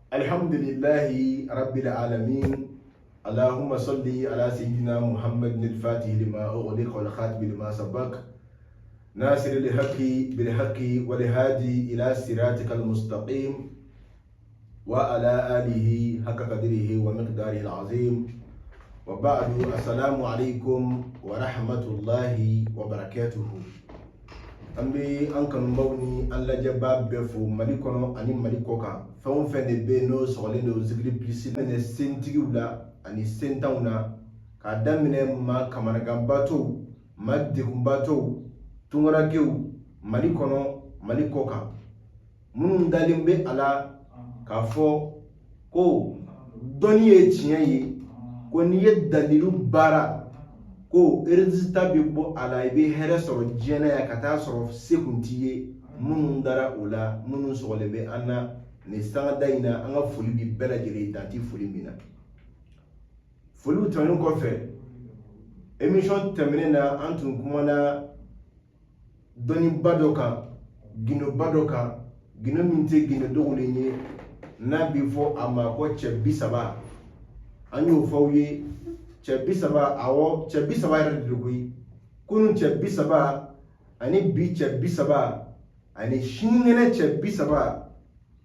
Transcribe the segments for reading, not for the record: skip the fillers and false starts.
Alhamdulillahi rabbil alamin. Allahumma salli ala sayyidina Muhammadin al-Fatih lima ughliqa wal khatim lima sabaq. Nasir al-haqqi bil haqqi wal hadi ila siratikal mustaqim wa ala alihi haqqa qadrihi wa miqdarihi al-azim. Wa ba'du, assalamu alaikum wa rahmatullahi wa barakatuhu. An bɛ an kanubaw ni an lajɛbaa bɛɛ fo Mali kɔnɔ ani Mali kɔ kan. Fɛn o fɛn de bɛ yen n'o sɔgɔlen don Zikiri Plus minɛ sentigiw la ani sentanw na, k'a daminɛ maa kamanaganbatɔw, maa degunbatɔw, tunkarankew Mali kɔnɔ, Mali kɔ kan, minnu dalen bɛ a la k'a fɔ ko dɔnni ye tiɲɛ ye, ko n'i ye dalilu baara ko résultat bɛ bɔ a la, i bɛ hɛrɛ sɔrɔ diɲɛ na yan ka taa sɔrɔ se kun t'i ye. Minnu dara o la, minnu sɔgɔlen bɛ an na nin sangada in na, an ka foli bɛ bɛɛ lajɛlen, dan tɛ foli min na. Foliw tɛmɛnen kɔfɛ, émission tɛmɛnen na, an tun kumana dɔnniba dɔ kan, gindoba dɔ kan, gindo min tɛ gindo dogolen ye, n'a bɛ fɔ a ma ko cɛ 30. An y'o fɔ aw ye, cɛ 30. Awɔ, cɛ 30 yɛrɛ de don koyi. Kunun cɛ 30 ani bi cɛ 30 ani sinikɛnɛ cɛ 30,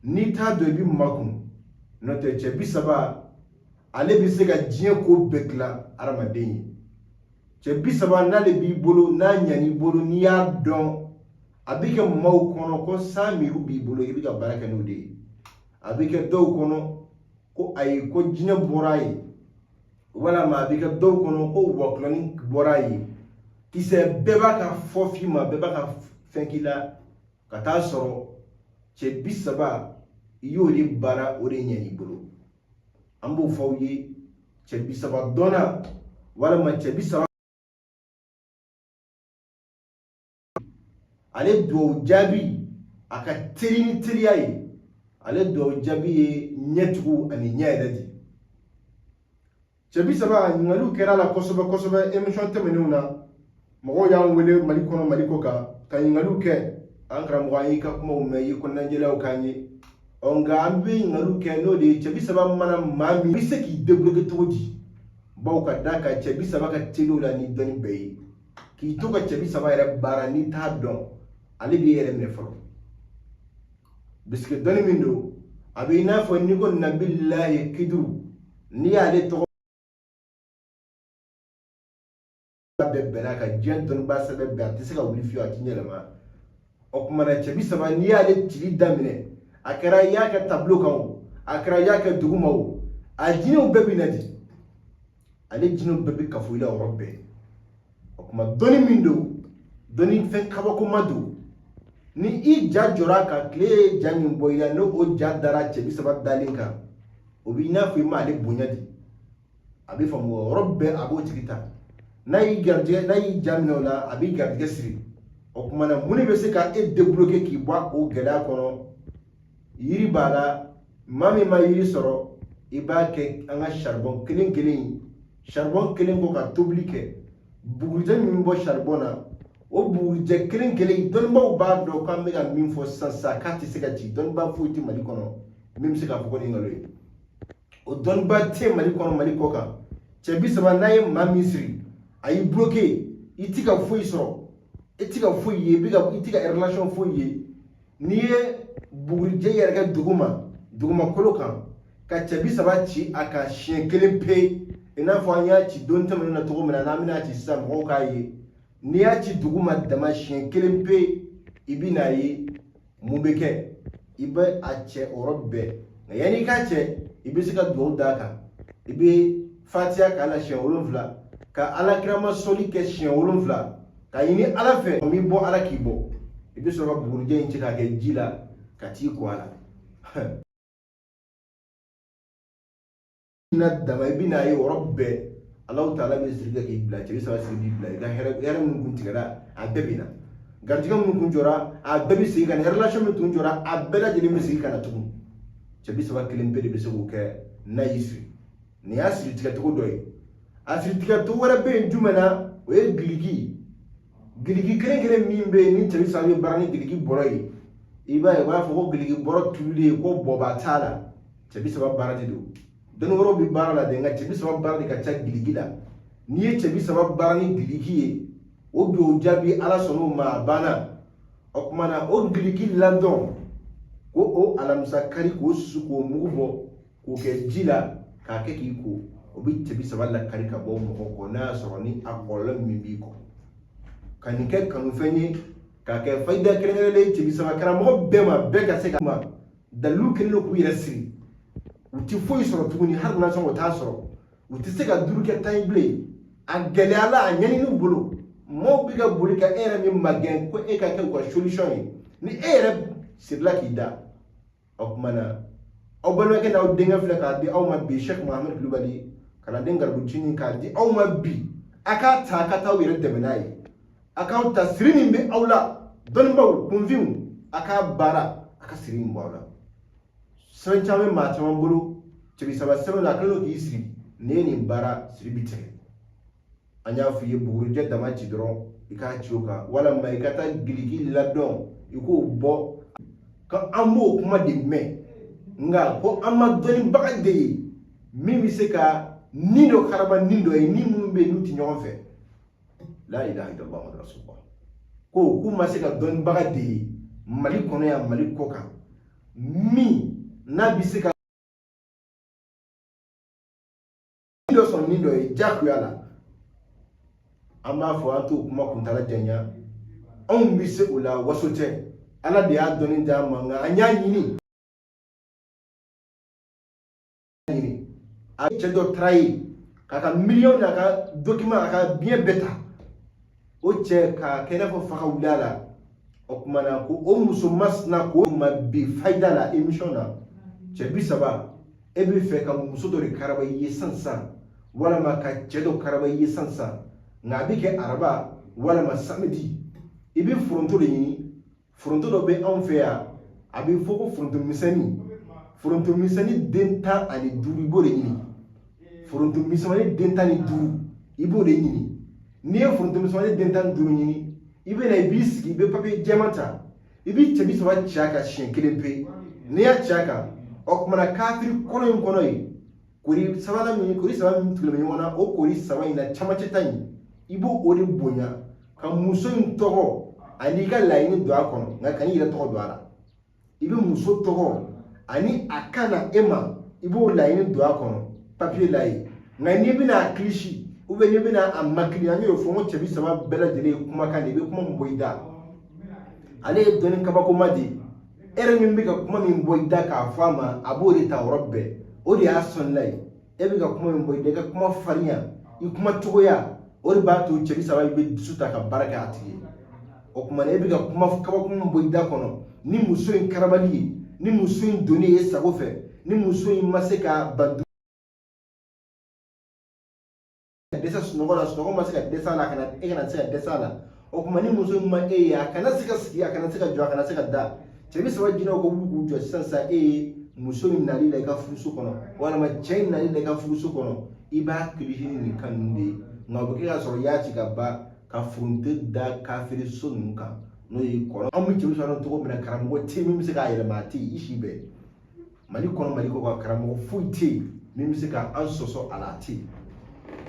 n'i t'a dɔn i bɛ makun. N'o tɛ, cɛ 30 ale bɛ se ka diɲɛ ko bɛɛ dilan hadamaden ye. Cɛ 30 n'ale b'i bolo, n'a ɲan'i bolo, n'i y'a dɔn, a bɛ kɛ maaw kɔnɔ ko san miiriw b'i bolo, i bɛ ka baara kɛ n'o de ye. A bɛ kɛ dɔw kɔnɔ ko ayi, ko jinɛ bɔra a ye, walima a bɛ kɛ dɔw kɔnɔ ko wɔkulɔni bɔra a ye. Kisɛ bɛɛ b'a ka fɔ f'i ma, bɛɛ b'a ka fɛn k'i la, ka taa sɔrɔ cɛ 30 i y'o de baara, o de ɲɛn'i bolo. An b'o fɔ aw ye, cɛ 30 dɔnna walima cɛ 30 ale duwawu jaabi a ka teli ni teliya ye. Ale duwawu jaabi ye ɲɛtugu ani ɲɛ yɛrɛ di. Cɛ 30, ɲininkaliw kɛra a la kosɛbɛ kosɛbɛ émission tɛmɛnenw na. Mɔgɔw y'an wele Mali kɔnɔ, Mali kɔ kan, ka ɲininkaliw kɛ. An karamɔgɔ, an y'i ka kumaw mɛn, i ye kɔnɔnajɛlaw k'an ye. Ɔ, nka an bɛ ɲininkaliw kɛ, n'o de ye cɛ 30 mana maa min bɛ se k'i débloquer cogo di? Bawo ka d'a kan, cɛ 30 ka teli o la ni dɔnni bɛɛ ye. K'i to ka cɛ 30 yɛrɛ baara, n'i t'a dɔn, ale b'i yɛrɛ minɛ fɔlɔ, bisike dɔnni min don, a bɛ i n'a fɔ n'i ko Nabilayi Kiduru, n'i y'ale tɔgɔ bɛɛ bɛnna ka diɲɛ dɔnnibaa sɛbɛn bɛɛ, a tɛ se ka wuli fiyewu, a tɛ yɛlɛma. O tuma na, cɛ 30, n'i y'ale cili daminɛ, a kɛra i y'a kɛ tableau kan o, a kɛra i y'a kɛ duguma o, a jinɛw bɛɛ bɛ na di, ale jinɛw bɛɛ bɛ kafo i la o yɔrɔ bɛɛ. O tuma, dɔnni min don, dɔnni fɛn kabakoma don. Ni i ja jɔra a kan, tile ye ja min bɔ i la, n'o o ja dara cɛ 30 dalen kan, o b'i n'a fɔ i m'ale bonya di. A bɛ faamu o yɔrɔ bɛɛ, a b'o tigi ta. N'a y'i garijɛgɛ, n'a y'i ja minɛ o la, a b'i garijɛgɛ siri. O tuma na, mun de bɛ se ka e débloquer k'i bɔ o gɛlɛya kɔnɔ? Yiri b'a la. Maa min ma yiri sɔrɔ, i b'a kɛ an ka charbon kelen kelen ye. Charbon kelen kɔ ka tobili kɛ, bugurijɛ min bɛ bɔ charbon na, o bugurijɛ kelen kelen, dɔnnibaaw b'a dɔn k'an bɛ ka min fɔ sisan sisan k'a tɛ se ka ci. Dɔnnibaa foyi tɛ Mali kɔnɔ min bɛ se k'a fɔ ko nin nkalon ye. O dɔnnibaa tɛ Mali kɔnɔ, Mali kɔ kan. Cɛ 30, n'a ye maa min siri, a y'i bloqué, i ti ka foyi sɔrɔ, i ti ka foyi ye, i ti ka relation foyi ye, n'i ye bugurijɛ yɛrɛ kɛ duguma, dugumakolo kan, ka cɛ 30 ci a kan siɲɛ kelen pe, i n'a fɔ an y'a ci don tɛmɛnen na cogo min na, n'an bɛna ci sisan mɔgɔw k'a ye, n'i y'a ci duguma dama siɲɛ kelen pe, i bɛ n'a ye mun bɛ kɛ. I bɛ a cɛ o yɔrɔ bɛɛ. Nka yanni i k'a cɛ, i bɛ se ka dugawu d'a kan. I bɛ fatiya k'a la siɲɛ 7, ka alakirama sɔli kɛ siɲɛ 7, ka ɲini Ala fɛ min bɔ, Ala k'i bɔ. I bɛ sɔrɔ ka bugurijɛ in cɛ k'a kɛ ji la ka t'i ko a la na dama. I bɛna ye o yɔrɔ bɛɛ, Alahu taala bɛ siri kɛ k'i bila, cɛ 30 siri b'i bila. I ka hɛrɛ minnu kun tigɛra, a bɛɛ bɛ na. Garijɛgɛ minnu kun jɔra, a bɛɛ bɛ segin ka na. Relation min tun jɔra, a bɛɛ lajɛlen bɛ segin ka na tugun. Cɛ 30 kelen pe de bɛ se k'o kɛ n'a y'i siri. Nin y'a siri tigɛcogo dɔ ye. A siri tigɛcogo wɛrɛ bɛ yen jumɛn na? O ye giliki. Giliki kelen kelen min bɛ yen ni cɛ 30 bɛ baara ni giliki bɔrɔ ye, i b'a ye u b'a fɔ ko giliki bɔrɔ tululen ko bɔba t'a la. Cɛ bi saba baara de don. Dɔnni wɛrɛw bɛ baara la dɛ, nka cɛ bi saba baara de ka ca giliki la. N'i ye cɛ bi saba baara ni giliki ye, o duwawu jaabi, Ala sɔnn'o ma, a banna. O tuma na, o giliki ladɔn ko o alamisa kari, k'o susu, k'o mugu bɔ, k'o kɛ ji la k'a kɛ k'i ko, o bɛ cɛ bi saba lakari ka bɔ mɔgɔ kɔ, n'a y'a sɔrɔ ni a kɔlɔlɔ min b'i kɔ. Ka nin kɛ kanufɛn ye, k'a kɛ fayida kɛrɛnkɛrɛnlen ye cɛ bi saba karamɔgɔ bɛɛ ma, bɛɛ ka se ka ma dalilu kɛlen don k'u yɛrɛ siri. U tɛ foyi sɔrɔ tuguni, hali nasɔngɔ t'a sɔrɔ, u tɛ se ka duuru kɛ tan ye bilen. A gɛlɛyala, a ɲɛnini bolo, maaw bɛ ka boli ka e yɛrɛ min magɛn ko e ka kɛ u ka solution ye. Ni e yɛrɛ sirila k'i da, o tuma na aw balimakɛ n'aw denkɛ filɛ k'a di aw ma bi, Sheikh Mohamed Kulubali, kalanden garibucinin, k'a di aw ma bi. A k'a ta, a ka taa aw yɛrɛ dɛmɛ n'a ye. A k'aw ta, siri min bɛ aw la, dɔnnibaaw kunfinw, a k'a baara, a ka siri in bɔ aw la. Sɛbɛn caman bɛ maa caman bolo, cɛ bi saba sɛbɛn la, a kɛlen don k'i siri. N'i ye nin baara, siri bi tigɛ. An y'a f'i ye, bugurijɛ dama ci dɔrɔn, i k'a ci o kan, walima i ka taa giliki ladɔn, i k'o bɔ. Ka an b'o kuma de mɛn, nka ko an ma dɔnnibaga de ye min bɛ se ka ni dɔ karaba ni dɔ ye, ni minnu bɛ yen n'u tɛ ɲɔgɔn fɛ. La ilaha illallah Muhammadu rasulullah. Ko k'u ma se ka dɔnnibaga de ye Mali kɔnɔ yan, Mali kɔ kan, min n'a bɛ se ka dɔ sɔrɔ ni dɔ ye diyagoya la. An b'a fɔ, an t'o kuma kuntala janya. Anw bɛ se o la, waso tɛ, Ala de y'a dɔnni d'an ma, nka an y'a ɲini. A cɛ dɔ taara yen k'a ka miliyɔn n'a ka document, a ka biens bɛɛ ta. O cɛ k'a kɛ i n'a fɔ fa ka wuli a la. O tuma na, ko o muso masina k'o ma bi fayida la émission na. Cɛ bi saba, e bɛ fɛ ka muso dɔ de karaba i ye sisan sisan, walama ka cɛ dɔ karaba i ye sisan sisan, nka a bɛ kɛ araba walama samedi. I bɛ foronto de ɲini. Foronto dɔ bɛ anw fɛ yan, a bɛ fɔ ko foronto misɛnnin. Foronto misɛnnin den 15, i b'o de ɲini. Foronto misɛnnin den 15, i b'o de ɲini. N'i ye foronto misɛnnin den 15 ɲini, i bɛ na, i b'i sigi, i bɛ papiye jɛman ta, i bɛ cɛ bi saba ci a kan siɲɛ kelen pe. N'i y'a ci a kan, o tuma na kafiri kɔnɔ in kɔnɔ yen, kori sabanan min, kori saba min tugulen bɛ ɲɔgɔn na, o kori saba in na, camancɛ ta in, i b'o o de bonya ka muso in tɔgɔ ani i ka laɲini don a kɔnɔ, nka kan'i yɛrɛ tɔgɔ don a la. I bɛ muso tɔgɔ ani a ka na e ma, i b'o laɲini don a kɔnɔ papiye la yen. Nka n'i bɛna a kilisi, n'i bɛna a makili, an y'o fɔ n ko cɛ bi saba bɛɛ lajɛlen ye kumakan de ye. I bɛ kuma min bɔ i da, ale ye dɔnni kabakoma de ye. E yɛrɛ min bɛ ka kuma min bɔ i da k'a fɔ a ma, a b'o de ta yɔrɔ bɛɛ. O de y'a sɔnni ye. E bɛ ka kuma min bɔ i da, i ka kuma farinya, i kuma cogoya, o de b'a to cɛ bi saba i bɛ dusu ta ka baara kɛ a tigi ye. O tuma na, e bɛ ka kuma kabako min bɔ i da kɔnɔ ni muso in karabali ye, ni muso in donni ye sago fɛ, ni muso in ma se ka ban dɛsɛ sunɔgɔ la, sunɔgɔ ma se ka dɛsɛ a la, kana e kana se ka dɛsɛ a la. O tuma ni muso in ma e ye, a kana se ka sigi, a kana se ka jɔ, a kana se ka da. Cɛ bi saba jinɛw ka wuli k'u jɔ sisan sisan e ye muso in nali la i ka furuso kɔnɔ, walima cɛ in nali la i ka furuso kɔnɔ, i b'a kilisi ni nin kan ninnu de ye. Nka o bɛ kɛ k'a sɔrɔ i y'a ci ka ban, ka foronto da kafiri so ninnu kan, n'o ye kɔrɔ. Anw bɛ cɛ bi saba cogo min na, karamɔgɔ tɛ yen min bɛ se k'a yɛlɛma, a tɛ yen i si bɛɛ, Mali kɔnɔ, Mali kɔ kan, karamɔgɔ foyi tɛ yen min bɛ se ka an sɔsɔ a la, a tɛ yen.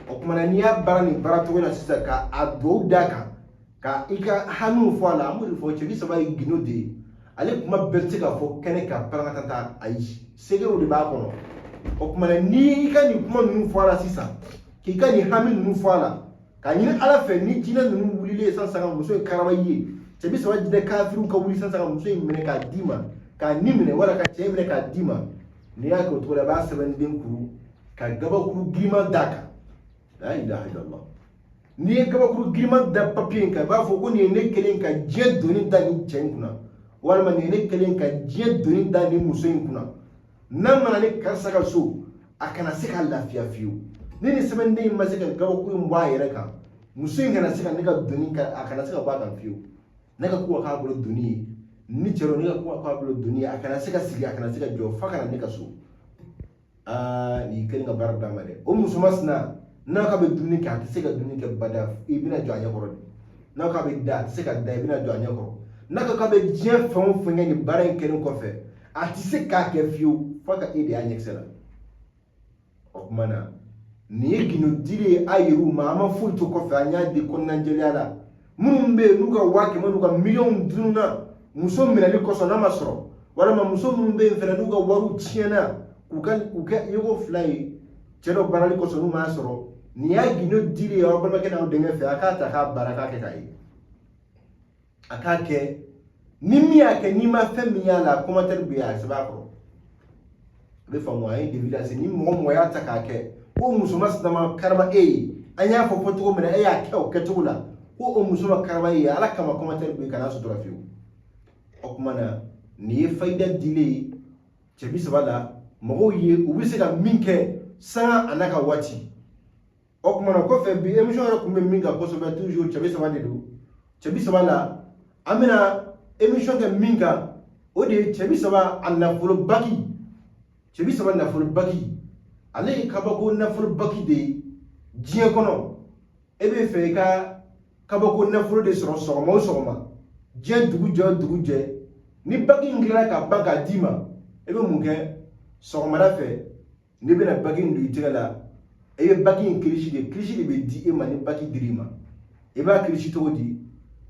O tuma na, n'i y'a baara nin baara cogo la sisan, ka a duwawu d'a kan, ka i ka hamiw fɔ a la, an b'o de fɔ, cɛ bi saba ye gindo de ye. Ale kuma bɛɛ tɛ se ka fɔ kɛnɛ kan parangatata, ayi, segerew de b'a kɔnɔ. O tuma na, n'i ka nin kuma ninnu fɔ a la sisan, k'i ka nin hami ninnu fɔ a la, k'a ɲini Ala fɛ, ni jinɛ ninnu wulilen sisan sisan ka muso in karaba i ye, cɛ bi saba jinɛ kafiriw ka wuli sisan sisan ka muso in minɛ k'a d'i ma, k'a ni minɛ, wala ka cɛ minɛ k'a d'i ma. N'i y'a kɛ o cogo la, i b'a sɛbɛnden kuru ka gabakuru giriman d'a kan. La ilaha illallah. N'i ye gabakuru giriman da papiye in kan, i b'a fɔ ko nin ye ne kelen ka diɲɛ doni da nin cɛ in kunna, walima nin ye ne kelen ka diɲɛ doni da nin muso in kunna. N'a mana ne karisa ka so, a kana se ka lafiya fiyewu. Ni nin sɛbɛnden in ma se ka gabakuru in bɔ a yɛrɛ kan, muso in kana se ka ne ka doni ka, a kana se ka bɔ a kan fiyewu. Ne ka ko ka k'a bolo doni ye, ni cɛ don, ne ka ko ka k'a bolo doni ye, a kana se ka sigi, a kana se ka jɔ f'a ka na ne ka so. Aa, nin kelen ka baara d'a ma dɛ. O muso masina, n'a k'a bɛ dumuni kɛ, a tɛ se ka dumuni kɛ bada, i bɛna jɔ a ɲɛkɔrɔ de. N'a k'a bɛ da, a tɛ se ka da, i bɛna jɔ a ɲɛkɔrɔ. N'a ko k'a bɛ diɲɛ fɛn o fɛn kɛ nin baara in kɛlen kɔfɛ, A tɛ se k'a kɛ fiyewu f'a ka e de y'a ɲɛkisɛ la. O tuma na nin ye gindo dili ye a yɛrɛw ma, an ma foyi to kɔfɛ, an y'a di kɔnɔnajɛlenya la. Minnu bɛ yen n'u ka 100 000 n'u ka miliyɔnw dununa muso minɛli kosɔn n'a ma sɔrɔ, walima muso minnu bɛ yen fɛnɛ n'u ka wariw tiɲɛna k'u ka u kɛ yeko fila ye cɛ dɔ baarali kosɔn n'u m'a sɔrɔ, nin y'a gindo dili ye aw balimakɛ n'aw denkɛ fɛ. A k'a ta k'a baara k'a kɛ k'a ye, a k'a kɛ. Ni min y'a kɛ, n'i ma fɛn min y'a la, commentaire bɛ yen, a sɛbɛn a kɔrɔ, a bɛ faamu. An ye devis lase. Ni mɔgɔ mɔgɔ y'a ta k'a kɛ ko muso masina ma karaba e ye, an y'a fɔ fɔ cogo min na, e y'a kɛ o kɛcogo la, ko o muso ma karaba e ye, ala kama commentaire bɛ yen, kana sutura fiyewu. O tuma na nin ye fayida dilen ye cɛ bi saba la mɔgɔw ye, u bɛ se ka min kɛ sanga a n'a ka waati. O tuma na kɔfɛ, bi émission yɛrɛ kun bɛ min kan kosɛbɛ, toujours cɛ bi saba de don. Cɛ bi saba la, an bɛna émission kɛ min kan, o de ye cɛ bi saba a nafolo baki. Cɛ bi saba nafolo baki, ale ye kabako nafolo baki de ye diɲɛ kɔnɔ. E bɛ fɛ i ka kabako nafolo de sɔrɔ sɔgɔma o sɔgɔma, diɲɛ dugu jɛ o dugu jɛ, ni baki in dilanna ka ban k'a d'i ma, e bɛ mun kɛ sɔgɔmada fɛ? N'i bɛna baki in don i tɛgɛ la, e bɛ baki in kirisi de. Kirisi de bɛ di e ma ni baki dir'i ma. I b'a kirisi cogo di?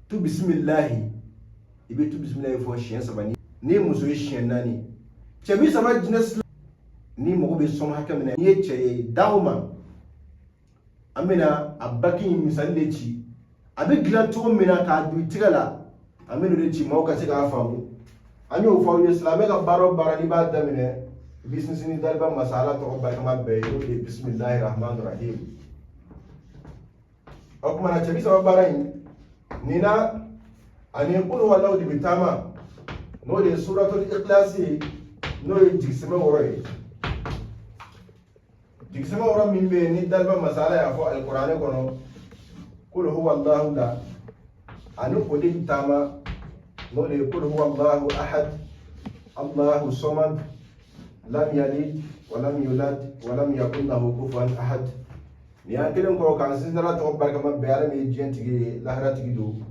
Tu bisimilahi, i bɛ tu bisimilahi fɔ siɲɛ saba, ni ye muso ye siɲɛ naani. Cɛ bi saba jinɛ sila, n'i mago bɛ somme hakɛ min na, n'i ye cɛ ye da o ma. An bɛna a baki in misali de ci, a bɛ dilan cogo min na k'a don i tɛgɛ la, an bɛ n'o de ci maaw ka se k'a faamu. An y'o fɔ aw ye, silamɛ ka baara o baara n'i b'a daminɛ, i bɛ sinsin ni daliba masa ala tɔgɔ barikama bɛɛ ye, n'o de ye bisimilahi rahman rahim. O tuma na cɛ bi saba baara in nin na, ani kulu walaw de bɛ taama, n'o de ye suratul ikhlasi ye, n'o ye jigisɛmɛ wɔɔrɔ ye. Jigisɛmɛ wɔɔrɔ min bɛ yen ni daliba masa ala y'a fɔ alikuranɛ kɔnɔ kul huwa allahu la, ani o de bɛ taama, n'o de ye kul huwa allahu ahad allahu samad lam yalid wa lam yulad wa lam yakun lahu kufuwan ahad. Nin y'an kelen kɔ k'an sinsin ala tɔgɔ barikama bɛɛ, ala min ye diɲɛ tigi ye, lahara tigi don.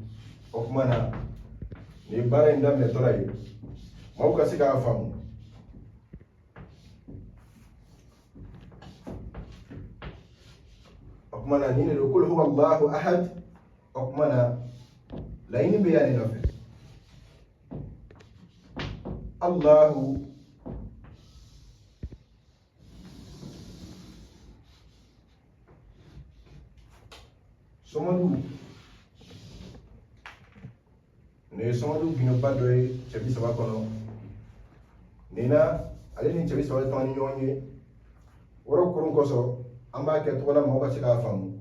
O tuma na nin ye baara in daminɛtɔla ye, maaw ka se k'a faamu. O tuma na nin de don kul huwa allahu ahad. O tuma na laɲini bɛ yan de nɔfɛ allahu somadu. Nin ye somadu gindoba dɔ ye cɛ bi saba kɔnɔ. Nin na, ale ni cɛ bi saba taama ni ɲɔgɔn ye wɔrɔ kurun kosɔn, an b'a kɛ cogo la mɔgɔw ka se k'a faamu.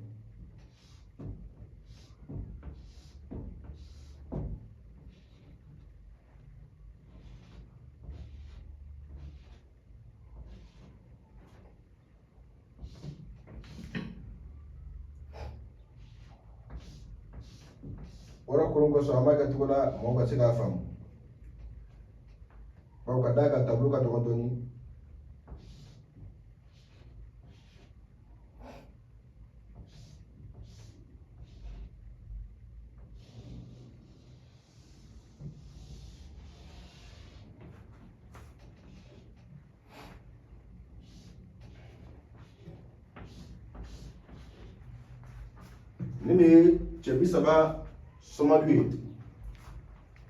Wɔrɔ kurun kosɔn, an b'a kɛ cogo la mɔgɔw ka se k'a faamu, bawo ka d'a kan tableau ka dɔgɔ dɔɔni. Nin de ye cɛ bi saba somadu ye.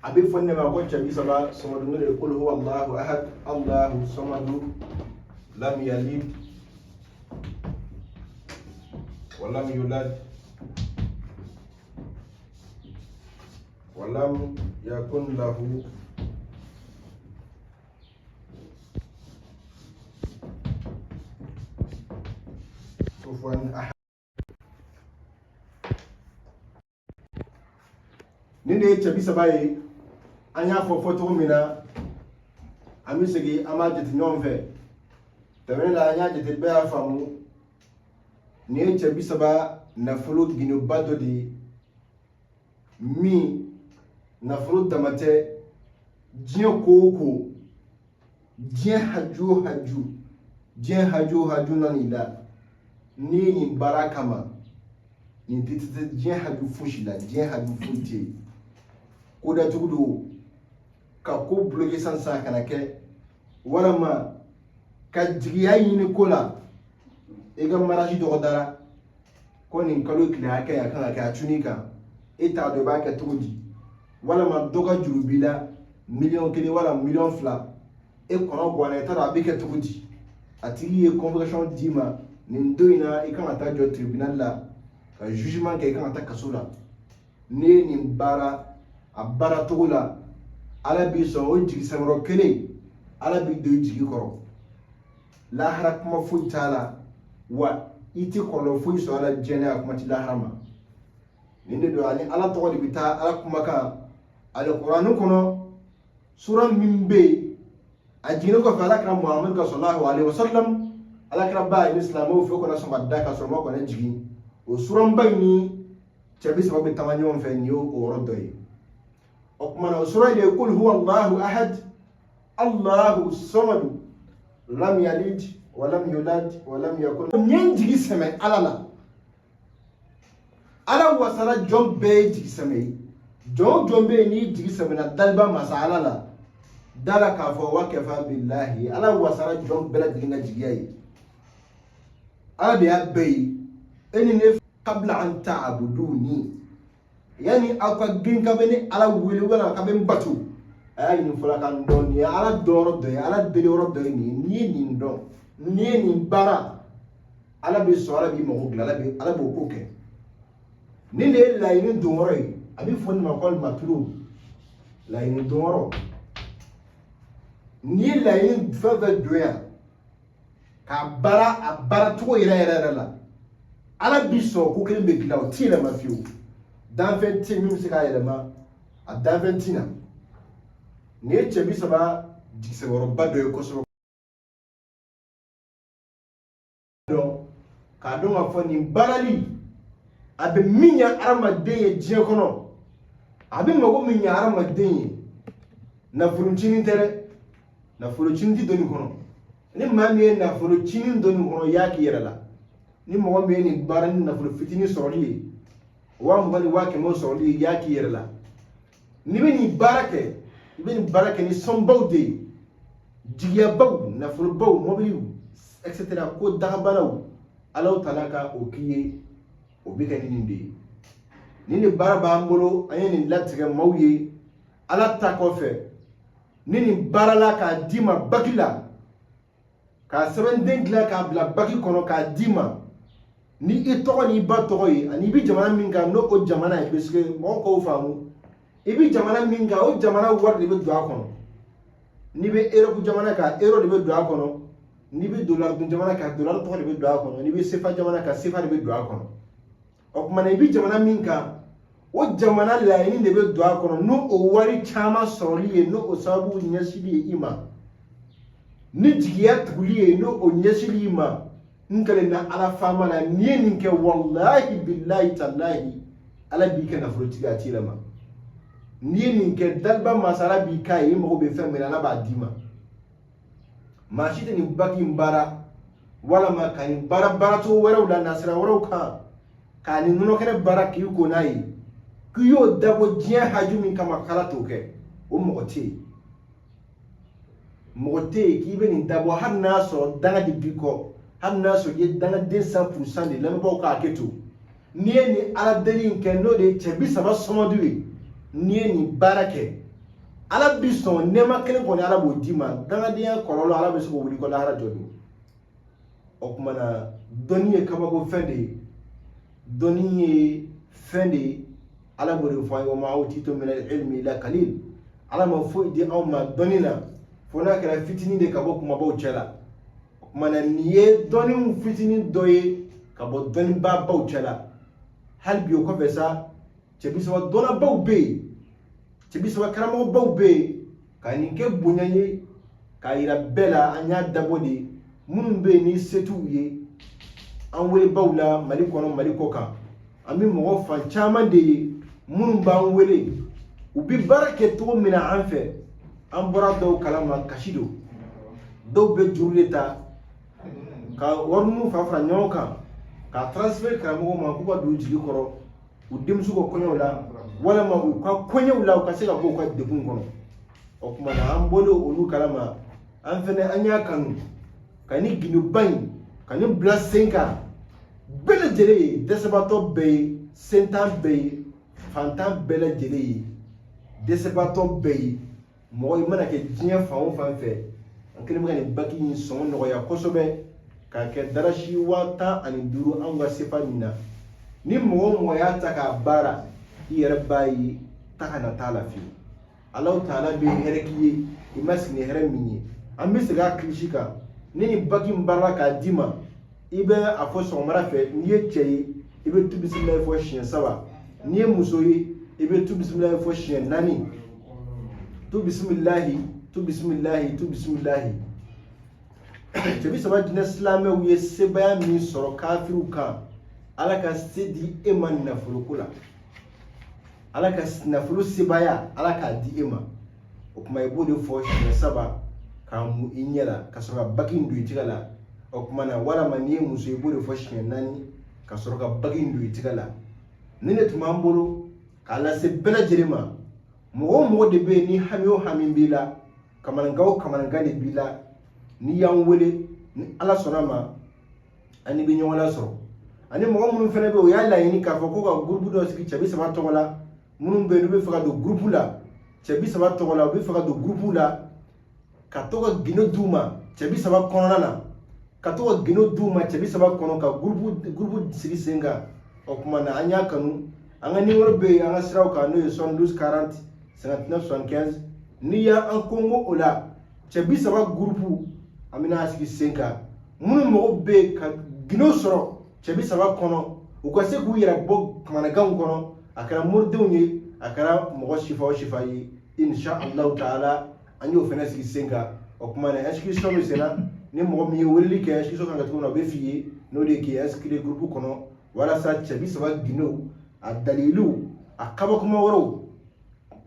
A bɛ fɔ ne ma ko cɛ bi saba somadu, n'o de ye kul huwa allahu ahad allahu samadu lam yalid wa lam yulad wa lam yakun lahu kufuwan ahad. Nin de ye cɛ bi saba ye. An y'a fɔ fɔ cogo min na, an bɛ segin an b'a jate ɲɔgɔn fɛ. Tɛmɛnen la, an y'a jate, bɛɛ y'a faamu. Nin ye cɛ bi saba nafolo gindoba dɔ de ye, min nafolo dama tɛ, diɲɛ ko o ko, diɲɛ haju o haju, diɲɛ haju o haju nan'i la, n'i ye nin baara kama, nin tɛ se diɲɛ haju fosi la. Diɲɛ haju foyi tɛ yen. Ko datugu don ka ko bloqué sisan sisan kana kɛ. Walama ka jigiya ɲini ko la, i ka mariage dɔgɔdara ko nin kalo tile hakɛ a kan ka kɛ, a cun'i kan, e t'a dɔn i b'a kɛ cogo di. Walama dɔ ka juru b'i la 1 miliyɔn wala 2 miliyɔn, e kɔnɔ ganna, i t'a dɔn a bɛ kɛ cogo di. A tigi ye convocation d'i ma nin don in na, i kan ka taa jɔ tribunal la ka jugement kɛ, i kan ka taa kaso la. N'i ye nin baara a baara cogo la, Ala b'i sɔn o jigi sɛmɛyɔrɔ kelen, Ala b'i don i jigi kɔrɔ. Lahara kuma foyi t'a la, wa i tɛ kɔlɔlɔ foyi sɔrɔ a la diɲɛ, a kuma tɛ lahara ma. Nin de don, ani Ala tɔgɔ de bɛ taa, Ala kumakan alikuranɛ kɔnɔ, sura min bɛ yen a jiginnen kɔfɛ Ala kira Muhamadu ka sallallahu alaihi wasallam, Ala kira ba ni silamɛw fɛ, kɔnɔ sɔn ka da ka sɔrɔ ma kɔnɔ jigin. O suranba in ni cɛ bi saba bɛ taama ɲɔgɔn fɛ, nin y'o yɔrɔ dɔ ye. O tuma na, o sura in de ye: Kul huwa Allahu ahad, Allahu samadu, lam yalid wa lam yulad wa lam yakun. N ye n jigi sɛmɛ Ala la. Ala wasara jɔn bɛɛ ye jigi sɛmɛ ye. Jɔn o jɔn bɛ yen n'i jigi sɛmɛna daliba masa Ala la, da la k'a fɔ wa kafa billahi, Ala wasara jɔn bɛɛ lajɛlen ka jigiya ye. Ala de y'a bɛɛ ye. E ni ne, qabla an ta'buduni, yani aw ka girin ka bɛ ne Ala wele wala ka bɛ n bato, a y'a ɲini fɔlɔ ka n dɔn. Nin ye Ala dɔn yɔrɔ dɔ ye, Ala deli yɔrɔ dɔ ye nin ye. N'i ye nin dɔn, n'i ye nin baara, Ala bɛ sɔn, Ala b'i mago dilan, Ala b'o ko kɛ. Nin de ye laɲini don yɔrɔ ye. A bɛ fɔ nin ma ko matulu laɲini don yɔrɔ. N'i ye laɲini fɛn fɛn don yan k'a baara a baara cogo yɛrɛ yɛrɛ yɛrɛ la, Ala bi sɔn, ko kelen bɛ dilan, o ti yɛlɛma fiyewu. Danfɛn tɛ yen min bɛ se k'a yɛlɛma, a danfɛn ti na. Nin ye cɛ bi saba jigisɛmɛyɔrɔba dɔ ye kosɛbɛ. Dɔn k'a dɔn k'a fɔ nin baarali a bɛ min ɲɛ hadamaden ye diɲɛ kɔnɔ, a bɛ mago min ɲɛ hadamaden ye, nafolo ncinin tɛ dɛ. Nafolo cinin ti don nin kɔnɔ. Ni maa min ye nafolo cinin don nin kɔnɔ, i y'a k'i yɛrɛ la. Ni mɔgɔ min ye nin baara ni nafolo fitinin sɔrɔli ye, 20 000 ni 100 000 sɔrɔli ye, i y'a k'i yɛrɛ la. N'i bɛ nin baara kɛ, i bɛ nin baara kɛ ni sɔnbaw de ye, jigiyabaw, nafolobaw, mɔbiliw, etc., ko dagabanaw, Alaw tala ka o k'i ye, o bɛ kɛ ni nin de ye. Nin de baara b'an bolo, an ye nin latigɛ maaw ye. Ala ta kɔfɛ, ni nin baara la k'a d'i ma baki la, k'a sɛbɛnden dilan k'a bila baki kɔnɔ k'a d'i ma ni i tɔgɔ n'i ba tɔgɔ ye, ani i bɛ jamana min kan, n'o o jamana ye, parce que mɔgɔw k'o faamu, i bɛ jamana min kan, o jamana wari de bɛ don a kɔnɔ. N'i bɛ Europe jamana kan, euro de bɛ don a kɔnɔ. N'i bɛ dollar dun jamana kan, dollar tɔgɔ de bɛ don a kɔnɔ. N'i bɛ CFA jamana kan, CFA de bɛ don a kɔnɔ. O tuma na, i bɛ jamana min kan, o jamana laɲini de bɛ don a kɔnɔ, n'o o wari caman sɔrɔli ye, n'o o sababu ɲɛsili ye i ma, ni jigiya tuguli ye, n'o o ɲɛsili i ma. N na Ala faama na, n'i ye nin kɛ, walahi bilahi talahi, Ala b'i kɛ nafolotigi, a t'i yɛlɛma. N'i ye nin kɛ, daliba masa Ala b'i k'a ye, i mago bɛ fɛn min na, Ala b'a d'i ma. Maa si tɛ nin baki in baara walama ka nin baara baaracogo wɛrɛw la, nasira wɛrɛw kan, k'a ni nɔnɔkɛnɛ baara k'i ko n'a ye, k'i y'o dabɔ diɲɛ haju min kama, k'Ala t'o kɛ, o mɔgɔ tɛ yen. Mɔgɔ tɛ yen k'i bɛ nin dabɔ, hali n'a sɔrɔ danga de b'i kɔ, hali n'a sɔrɔ i ye dangaden 100% de. Lamɛnbaaw ka hakɛ to. N'i ye nin Ala deli in kɛ, n'o de ye cɛ bi saba sɔmɔdu ye, n'i ye nin baara kɛ, Ala bi sɔn. Nɛɛma kelen kɔni, Ala b'o d'i ma. Dangadenya kɔlɔlɔ, Ala bɛ se k'o wuli kɔ lahara jɔ don. O tuma na, dɔnni ye kabako fɛn de ye, dɔnni ye fɛn de ye. Ala b'o de fɔ an ye: wa ma utitum min al-ilmi illa qalil. Ala ma foyi di anw ma dɔnni na fo n'a kɛra fitinin de ka bɔ kumabaw cɛ la. O tuma na, nin ye dɔnni fitinin dɔ ye ka bɔ dɔnnibabaw cɛ la. Hali bi, o kɔfɛ sa, cɛ bi saba dɔnnabaw bɛ yen, cɛ bi saba karamɔgɔbaw bɛ yen, ka nin kɛ bonya ye k'a yira bɛɛ la. An y'a dabɔ de minnu bɛ yen ni se t'u ye, an welebaw la Mali kɔnɔ, Mali kɔ kan, an bɛ mɔgɔ fan caman de ye minnu b'an wele. U bɛ baara kɛ cogo min na an fɛ, an bɔra dɔw kalama, kasi don. Dɔw bɛ juru de ta ka wari ninnu fara fara ɲɔgɔn kan k'a transfert karamɔgɔw ma k'u ka don u jigi kɔrɔ u denmuso ka kɔɲɔw la, walima u ka kɔɲɔw la, u ka se ka bɔ u ka degun kɔnɔ. O tuma na, an bɔlen olu kalama. An fɛnɛ an y'a kanu ka nin gindoba in ka nin bila sen kan bɛɛ lajɛlen ye, dɛsɛbaatɔ bɛɛ ye, sentan bɛɛ ye, fantan bɛɛ lajɛlen ye, dɛsɛbaatɔ bɛɛ ye. Mɔgɔ i mana kɛ diɲɛ fan o fan fɛ, an kɛlen bɛ ka nin baki in sɔngɔ nɔgɔya kosɛbɛ k'a kɛ darasi 15,000 anw ka sefa nin na. Ni mɔgɔ o mɔgɔ y'a ta k'a baara, i yɛrɛ b'a ye ta ka na t'a la fiyewu. Alahu taala bɛ hɛrɛ k'i ye i ma sigi ni hɛrɛ min ye. An bɛ segin a kilisi kan. Ni nin baki in baara k'a d'i ma, i bɛ a fɔ sɔgɔmada fɛ. N'i ye cɛ ye, i bɛ tu bisimilayi fɔ siɲɛ saba. N'i ye muso ye, i bɛ tu bisimilayi fɔ siɲɛ naani. Tu bisimilahi, tu bisimilahi, tu bisimilahi. Cɛ bi saba jinɛ silamɛw ye sebaaya min sɔrɔ kafiriw kan, Ala ka se di e ma nafoloko la, Ala ka nafolo sebaaya Ala k'a di e ma. O tuma i b'o de fɔ siɲɛ saba k'a mu i ɲɛ la ka sɔrɔ ka baki in don i tɛgɛ la. O tuma na, walama n'i ye muso ye, i b'o de fɔ siɲɛ naani ka sɔrɔ ka baki in don i tɛgɛ la. Nin de tun b'an bolo k'a lase bɛɛ lajɛlen ma. Mɔgɔ o mɔgɔ de bɛ yen ni hami o hami b'i la, kamanagan o kamanagan de b'i la, n'i y'an wele, ni Ala sɔnna ma, an ni bɛ ɲɔgɔn lasɔrɔ. Ani mɔgɔ minnu fana bɛ yen, o y'a laɲini k'a fɔ ko ka gurupu dɔ sigi cɛ bi saba tɔgɔ la. Minnu bɛ yen n'u bɛ fɛ ka don gurupu la cɛ bi saba tɔgɔ la, u bɛ fɛ ka don gurupu la ka to ka gindo d'u ma cɛ bi saba kɔnɔna na, ka to ka gindo d'u ma cɛ bi saba kɔnɔ, ka gurupu sigi sen kan. O tuma na, an y'a kanu, an ka nimoro bɛ yen an ka siraw kan, n'o ye 72 40 59 75. N'i y'an kongo o la, cɛ bi saba gurupu, an bɛna sigi sen kan. Minnu mago bɛ yen ka gindo sɔrɔ cɛ bi saba kɔnɔ, u ka se k'u yɛrɛ bɔ kamanaganw kɔnɔ, a kɛra moridenw ye, a kɛra mɔgɔ sifa o sifa ye, insha Allahu taala, an y'o fana sigi sen kan. O tuma na, inscription bɛ sen na. Ni mɔgɔ min ye weleli kɛ, inscription kan ka cogo min na, o bɛ f'i ye, n'o de ye k'i inscrire groupe kɔnɔ, walasa cɛ bi saba gindo a dalilu, a kabakoma wɛrɛw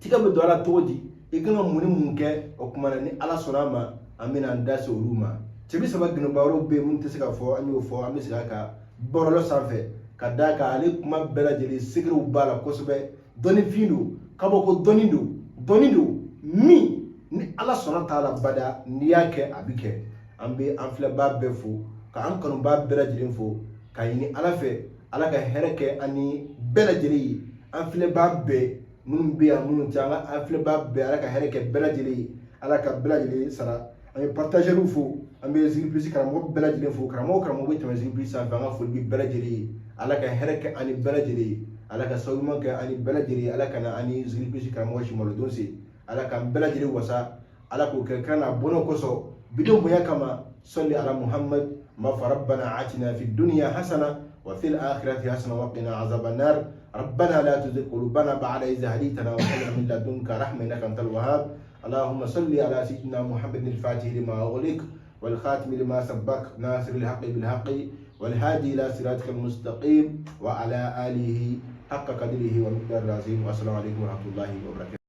tigɛ bɛ don a la cogo di, i kan ka mun ni mun kɛ. O tuma na, ni Ala sɔnna a ma, an bɛna an da se olu ma. Cɛ bi saba gindoba wɛrɛw bɛ yen minnu tɛ se ka fɔ, an y'o fɔ, an bɛ segin a kan bɔlɔlɔ sanfɛ, ka d'a kan ale kuma bɛɛ lajɛlen segerew b'a la kosɛbɛ. Dɔnnifin don, kabako dɔnni don, dɔnni don min ni Ala sɔnna t'a la bada, n'i y'a kɛ a bɛ kɛ. An bɛ an filɛbaa bɛɛ fo, ka an kanubaa bɛɛ lajɛlen fo, ka ɲini Ala fɛ, Ala ka hɛrɛ kɛ an ni bɛɛ lajɛlen ye. An filɛbaa bɛɛ minnu bɛ yan, minnu tɛ an ka, an filɛbaa bɛɛ, Ala ka hɛrɛ kɛ bɛɛ lajɛlen ye, Ala ka bɛɛ lajɛlen sara. An bɛ partageurs fo, an bɛ Zikiri Plus karamɔgɔ bɛɛ lajɛlen fo. Karamɔgɔ karamɔgɔ bɛ tɛmɛ Zikiri Plus sanfɛ, an ka foli bɛ bɛɛ lajɛlen ye. Ala ka hɛrɛ kɛ an ni bɛɛ lajɛlen ye, Ala ka sababu ɲuman kɛ an ni bɛɛ lajɛlen ye, Ala ka na an ni Zikiri Plus karamɔgɔ simalodon se, Ala k'an bɛɛ lajɛlen wasa, Ala k'o kɛ kan n'a bɔnɛ kosɔn, bidon bonya kama. Sɔli ala Muhammad. N b'a fɔ rabbana atina fi dunya hasana wa fil akhirati hasana wa qina azaban nar. Rabbana la tuzigh qulubana ba'da idh hadaytana wa hab lana min ladunka rahma innaka antal wahhab. اللهم صل على سيدنا محمد الفاتح لما أغلق والخاتم لما سبق ناصر الحق بالحق والهادي إلى صراطك المستقيم وعلى آله حق قدره ومقدار العظيم. والسلام عليكم ورحمة الله وبركاته.